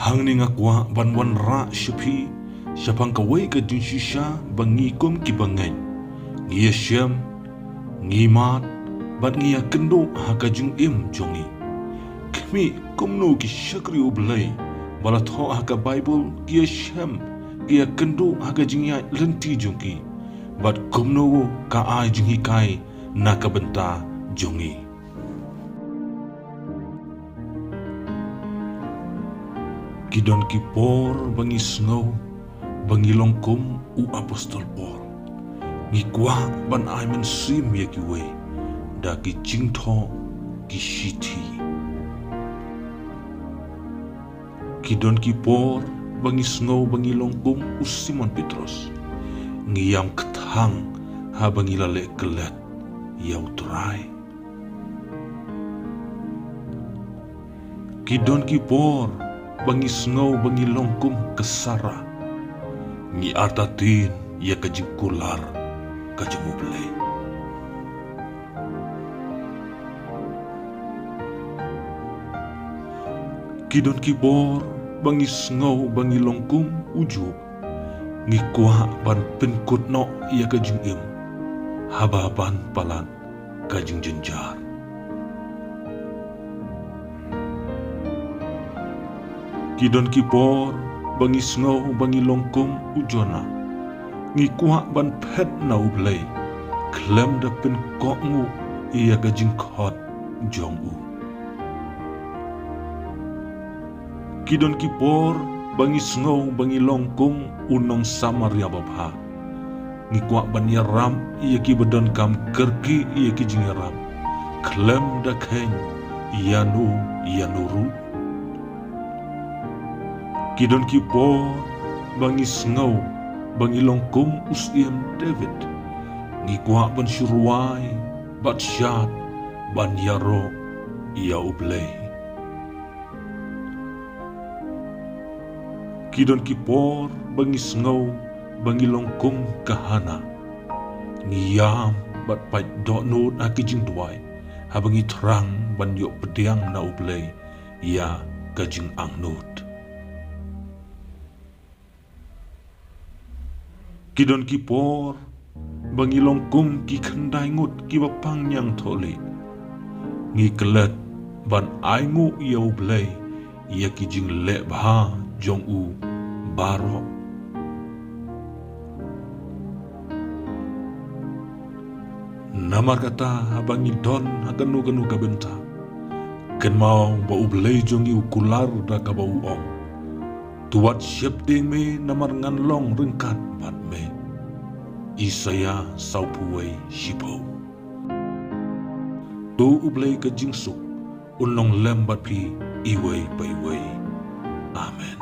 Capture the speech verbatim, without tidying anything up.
Hangne nga kwah ban wanrah sha phi shaphang kawei ka jingshisha ba ngi kum ki bangeit ngi ïashem, ngi mad, bad ngi ïakynduh ha ka jingim jong ngi. Khmih, kumno ki shakri U Blei ba la thoh ha ka Baibl ki ïashem, ki ïakynduh ha ka jingïaid lynti jong ki, bad kumno ka ai jinghikai na ka bynta jong ngi. Ki don ki por ba ngi sngew ba ngi long kum u apostol Paul. Ngi kwah ban ai mynsiem ïa kiwei da ki jingthoh ki shithi. Ki don ki por ba ngi sngew ba ngi long kum u Simon Petros. Ngi ïam kthang haba ngi la leh klet ïa U Trai. Ki don ki por ba ngi sngew ba ngi long kum ka Sara. Ngi artatien ïa ka jingkular ka jong U Blei. Ki don ki por ba ngi sngew ba ngi long kum u Job. Ngi kwah ban pynkut noh ïa ka jingim haba ban palat ka jingjynjar. Ki don ki por ba ngi sngew ba ngi long kum u Jonah. Ngi kwah ban phet na U Blei khlem da pynkohnguh ïa ka jingkhot jong u. Ki don ki por ba ngi sngew ba ngi long kum u nong Samaria babha. Ngi kwah ban ïarap ïa ki ba donkam kyrkieh ïa ki jingïarap khlem da kheiñ ïano ïano ruh. Ki don ki por ba ngi sngew ba ngi long kum u Syiem David. Ngi kwah ban shu rwai bad shad ban ïaroh ïa U Blei. Ki don ki por ba ngi sngew ba ngi long kum ka Hana. Ngi ïam bad pait dohnud ha ki jingduwai haba ngi thrang ban ïoh pdiang na U Blei ïa ka jingangnud. Ki don ki por ba ngi long kum ki khyndai ngut kiba pang ñiangthohlieh. Ngi klet ban ainguh ïa U Blei ïa ki jingleh bha jong u baroh. Namar kata, haba ngi don ha kano kano ka bynta, kynmaw ba U Blei jong ngi u kular da kaba u ong: To wat sheptieng me, namar ngan long ryngkat bad me. Isaïah sawphew wei shiphew. To U Blei ka jingsuk un long lem bad phi iwei pa iwei. Amen.